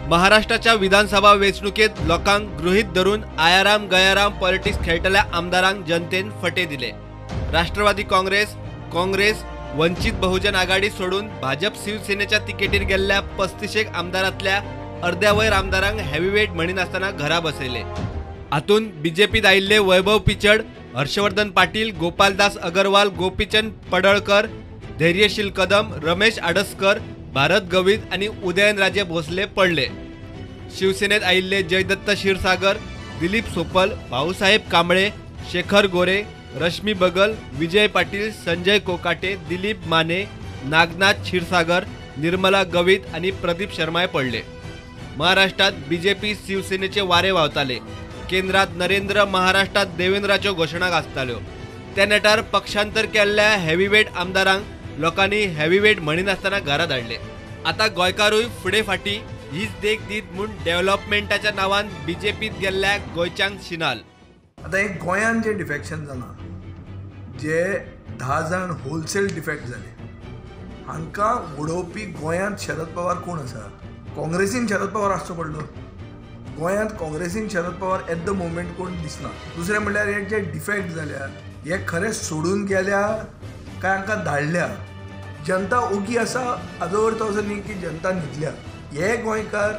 महाराष्ट्राच्या विधानसभा वेंचणुकेत लोकांक गृहीत धरून आयाराम गयाराम पॉलिटिक्स खेळटल्या आमदारांक जनतेन फटे दिले. राष्ट्रवादी काँग्रेस, काँग्रेस, वंचित बहुजन आघाडी सोडून भाजप शिवसेनेच्या तिकेटीर गेल्ल्या 35 आमदारांतल्या अर्द्या वयर आमदारांक हेवीवेट म्हणिनासतना घरा बसयले. हातूंत बीजेपीत आयिल्ले वैभव पिचड, हर्षवर्धन पाटील, गोपालदास अगरवाल, गोपीचंद पडळकर, धैर्यशील कदम, रमेश आडसकर, भारत गवित आनी उदयनराजे भोसले पडले. शिवसेनेत आयिल्ले जयदत्त क्षीरसागर, दिलीप सोपल, भाऊसाहेब कांबळे, शेखर गोरे, रश्मी बगल, विजय पाटील, संजय कोकाटे, दिलीप माने, नागनाथ क्षीरसागर, निर्मला गवित आनी प्रदीप शर्माय पडले. महाराष्ट्रात बीजेपी शिवसेनेचे वारे व्हांवताले. केंद्रात नरेंद्र, महाराष्ट्रात देवेंद्राच्यो घोशणा गाजताल्यो. त्या नेटार पक्षांतर केल्ल्या हेवीवेट आमदारांक लोकांनी हेवीवेट म्हणिनासतना घरा धाडले. आतां गोंयकारूय फुडें फाटीं हीच देख दीत म्हूण डेव्हलपमेंटाच्या नांवान बीजेपीत गेल्ल्या गोंयच्यांक शिनाल. आतां एक गोंयांत जें डिफेक्शन जालां, जे 10 जाण होलसेल डिफेक्ट जाले, हांकां उडोवपी गोंयांत शरद पवार कोण आसा? काँग्रेसीन शरद पवार आसचो पडलो. गोंयांत काँग्रेसीन Sharad Pawar at the moment कोण दिसना. दुसरें म्हणल्यार हे जे डिफेक्ट जाल्या हे खरें सोडून गेल्या काय हांकां धाडल्या? जनता ओगी आसा हाजो अर्थ असो न्ही की जनता न्हिदल्या. हे गोंयकार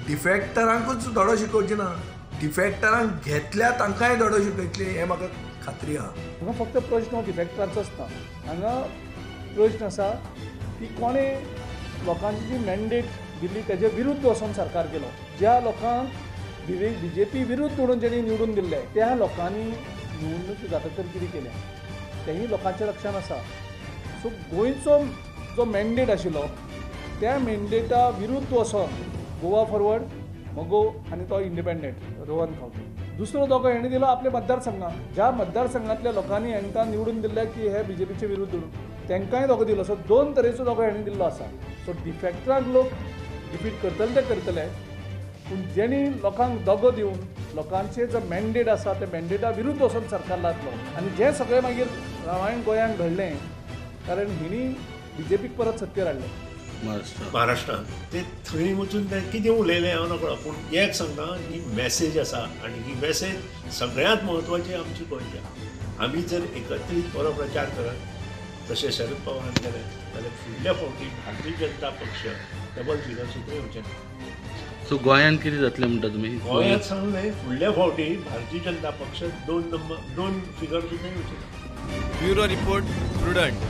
डिफेक्टरांकूच धडो शिकोवचे ना, डिफेक्टरांक घेतल्या तांकांय धडो शिकयतले हें म्हाका खात्री आहा. हांगा फक्त प्रश्न डिफेक्टरांचोच ना, हांगा प्रश्न आसा की कोणें लोकांची जी मॅन्डेट दिल्ली तेजे विरुद्ध वचोन सरकार केलो. ज्या लोकांक बीजेपी विरुद्ध म्हणून जेणी निवडून दिल्ले त्या लोकांनी निवडणूक जाता तर कितें केलें तेंय लोकांच्या लक्षांत आसा. सो गोंयचो जो मॅन्डेट आशिल्लो त्या मॅन्डेटा विरुद्ध वचोन गोवा फॉरवर्ड, मगो आनी तो इंडिपेंडंट रोहन खावटे दुसरो दोगो हेणी दिलो आपल्या मतदारसंघाक. ज्या मतदारसंघांतल्या लोकांनी हेंकां निवडून दिल्ले की हे बीजेपीचे विरुद्ध म्हणून तांकांय दोगो दिलो. सो दोन तरेचो दोगो हेणी दिल्लो आसा. सो डिफेक्टरांक लोक डिफीट करतले ते करतले, पूण जेणी लोकांक दोगो दिवन लोकांचे जो मॅन्डेट आसा त्या मॅन्डेटा विरुद्ध वचोन सरकार लादलो आनी जें सगळें मागीर रामायण गोंयांत घडलें, कारण हिणी बीजेपीक परत सत्तेर हाडलें महाराष्ट्रांत. ते थंय वचून ते कितें उलयलें हांव नकळो, पूण एक सांगता, ही मॅसेज आसा आनी ही मॅसेज सगळ्यांत म्हत्वाची आमची गोंयच्या. आमी जर एकत्रीत बरो प्रचार करत तशें शरद पवारान केलें जाल्यार फुडल्या फावटी भारतीय जनता पक्ष डबल फिगर सुद्दां येवचें ना. सो गोंयांत कितें जातलें म्हणटा तुमी? गोंयांत सांगलें, फुडल्या फावटी भारतीय जनता पक्ष 2 फिगर सुद्दां येवचें ना. Bureau report, Prudent.